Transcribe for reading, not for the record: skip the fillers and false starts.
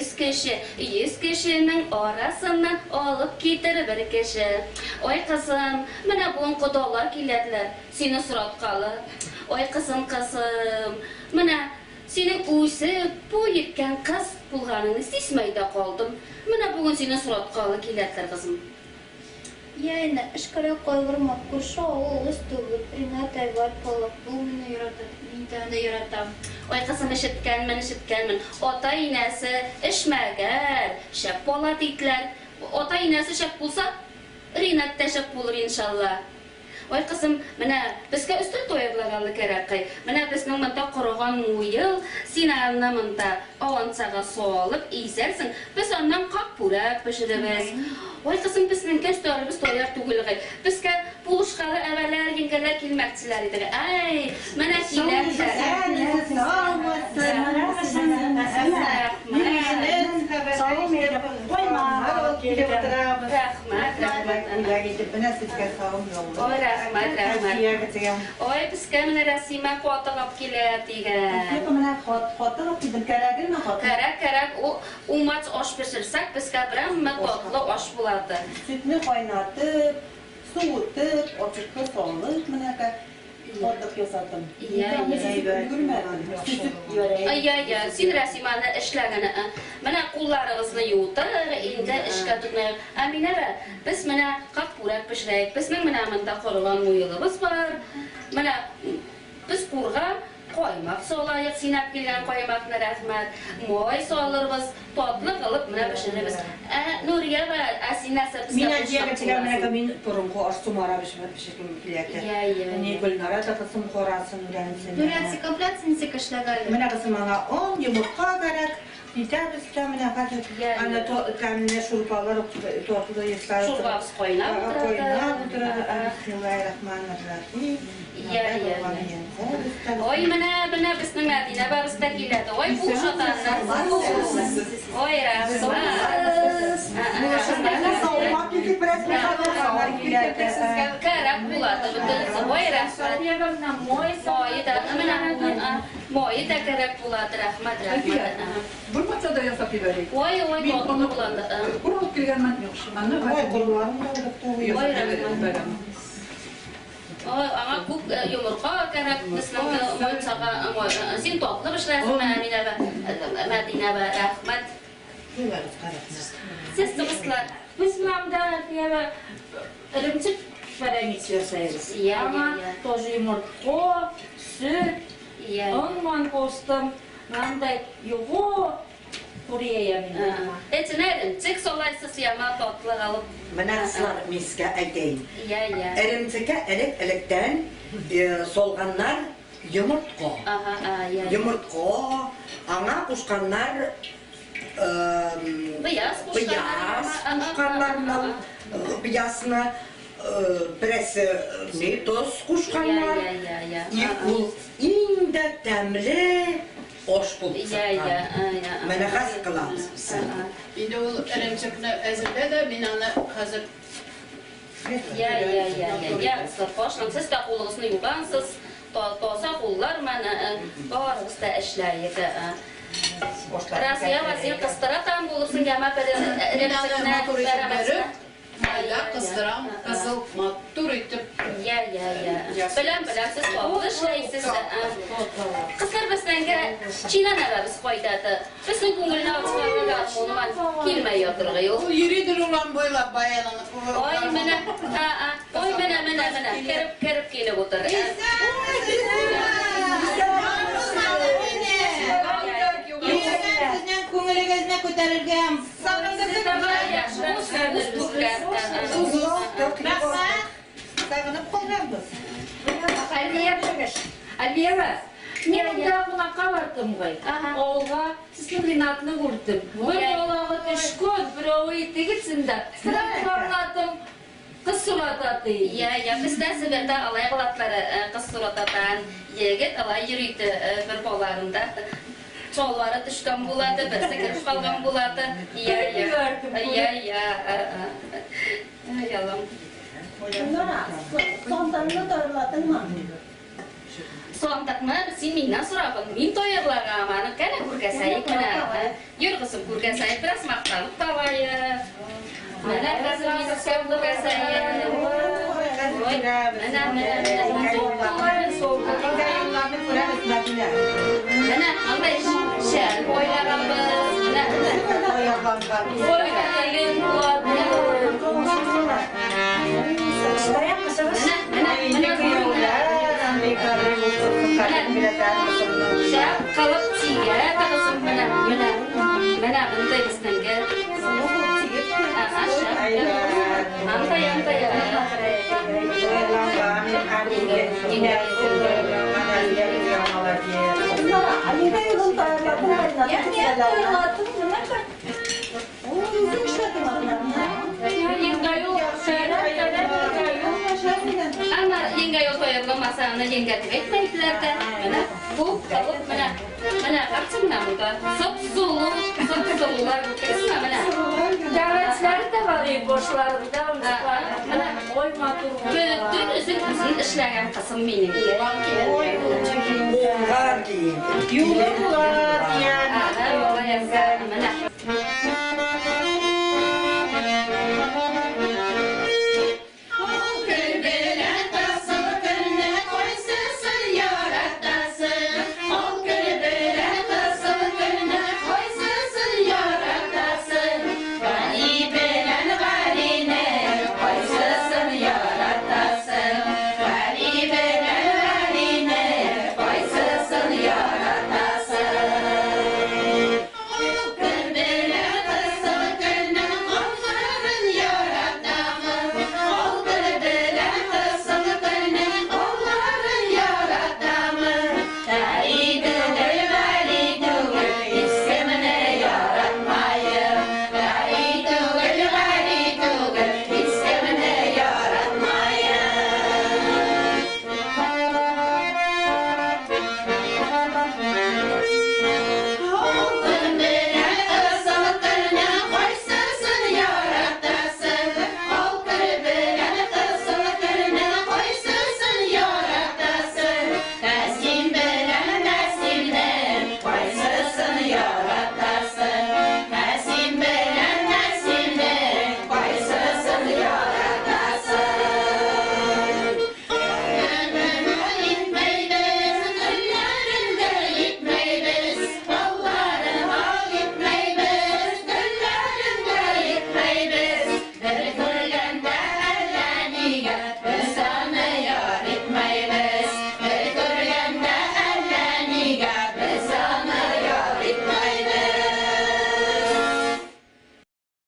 100 кеше, 100 кешенең арасыннан алып китер бер кеше. Ой, кызым, менә бүген кодалар киләдләр, сине сораткалы. Ой, кызым, кызым, менә синең үсеп, буй йиткән кыз булганыңны сизмәй дә калдым. Менә бүген сине сораткалы киләдләр, кызым. Йә инде, эшкәрәк кайгырма, күрше авыл үз түгел, Ринат әйбәт бала, ул мине ярата, мин дә аны яратам. Ой, кызым, ишеткәнмен, ишеткәнмен. Ата-инәсе эшмәгәр, шәп бала диделәр. Ата-инәсе шәп булса, Ринат та шәп булыр, иншалла. Ой, кызым, менә безгә өстәл таярлагалы кәрәк. Менә безнең монда корыган муел, син аны монда аванцага салып изәрсең. Без аннан кап-пүрәк пешеребез. Ой, кызым, безнеңкә өстәлебез таяр түгел. Безгә булышкалы әбәләр, еңгәләр килмәкчеләр иде. Ай, менә киләләр. Рәхмәт, рәхмәт. Ой, рәхмәт, рәхмәт. Ой, безгә менә Рәсимә катык алып килә дигән. Кәрәк, кәрәк, умач аш пешерсәк, безгә берәмме татлы аш булады. Сөтне кайнатып, суытып, ачытка салып, менә катык ясатым. Ия, ия, син Рәсимәне эшләгәне. Менә кулларыгызны юытыр, инде эшкә тотыныйк. Әминә, без менә кап-пүрәк пешерәйек. Безнең менә монда корыган муелыбыз бар. Менә без курга каймак салайык, син алып килгән каймакны, рәхмәт. Май салырбыз, татлы кылып менә пешерербез. Ә Нурия, ә син нәрсә безгә Мин әҗиягә киләм, менә мин борынгы аш сумара пешергем килә. Я. Ни Гөлнара да кызым карасын, өйрәнсен. Нурия, компляция ничек эшләгән? Менә кызым аңа он, йомырка кәрәк. Нитәбез дә менә хәзер аны тәмле шурпалар татлы ясап. Шурпабыз кайнап утыра. Кайнап утыра. Бисмиллаһир-рахманир-рахим. Я, я, я. Ой, менә, менә безнең Мәдинә бабыз да киләде. Ой, бу шатаннар. Ой, рәхмәт. Кәрәк булады бөтенесе. Ой, рәхмәт. Мае да, менә, мае да кәрәк булады. Рәхмәт, рәхмәт. Булмаса да ясап җибәрик. Ой, ой, Мин татлы аны булады. Кур алып килгәнмен. Аны Ой, курларым да алып Ой, ясап рәхмәт. җибәрәм. Ой, аңа күп йомырка кәрәк, безнең мунчага. Син татлы пешерәсең, Әминә, Мәдинә, рәхмәт. Сез тугызлар. Без монда эремчек варенич ясайбыз. Я, Аңа я, я. тоже йомырка, сөт, Я. он костым, мындай юго курия мин. Этенә эремчек салайсыз, яңа татлы алып. Менә кызлар, мин сезгә әйтәйем. Я, я. Эремчеккә элек-электән салганнар йомырка. Ага, а, я. Йомырка, аңа кушканнар Пияз кушканнар. Пияз кушканнар, пиязны берәрсе не тоз кушканнар. Я, я, я. И ул иң дә тәмле аш булып Я, я, чыккан. я. Менә хәзер кылабыз без. Инде ул эремчекне әзерлә дә, мин аны хәзер Я, я, я, я, я, кызлар, башлаң, сез дә кулыгызны югансыз, таза куллар менә, барыгыз да эшләйек. Разия, син кыстыра там булырсың, яма бер Мин аны эремчекне матур итеп бәрәмәсне. бәреп, майда кыздырам, кызыл матур итеп. Я, я, я. Беләм, беләм, сез татлы эшләйсез. Кызлар, безнеңгә Чинан әбәбез кайтады. Безнең күңелне ачкан гармуныман килмәй ятырга юл. Ул йөридер урам буйлап баянын. Ой, менә, ой, менә, менә, менә, кереп, кереп килеп утыр. Сезнең күңелегезне күтәрергә. Рәхмәт. Сагынып калганбыз. Әлбия, мин монда кунакка бардым гой. Ага. Авылга сезнең Ринатны күрдем. Бер балагы төшкөн, берәве итегесендә. Сәлам Кыз сурата ди. Я, я, бездә Себердә алай кылатлары, кыз сурататан егет алай йөриде, бер баларында чалбары төшкән булады, берсе кереп калган булады. Я, я. Я, я. Ай, Аллам. Гөлнара, сантанны тарладыңмы? Сандыкны син миннән сорагын, мин таярлагам, аны кәнә күргәсәек менә. Йөр кызым күргәсәек, бераз мактанып та алайык. Менә кызым минем күргәсәек. Ой, менә, менә, менә. Юлларны күрәбез, Мәдинә. Менә андай шәл байлаганбыз. Менә. Аякланган. Ой, килен булады. Менә, менә, менә Шәп кылып тигә кызым менә, менә. Менә бындай безнеңгә. Ага, шәп. Андай, андай. Алина юлын таярладың, Я не тойладым, менә как. Үзең эшләдең аны. Еңгә юл, фәлән, фәлән, еңгә юл. Ана еңгә юл таярламаса, аны еңгә дип әйтмәйделәр дә. Менә күп кылып менә. Менә картсын менә монда. Сып-сулу, сып-сулулар күрсенме менә. Дәвәтләре дә бар иде башларында. Менә Ой, матур. бөтен үзен үзен эшләгән кызым минем. Уңган киен. Юлы була дигән. Ага, алай Менә.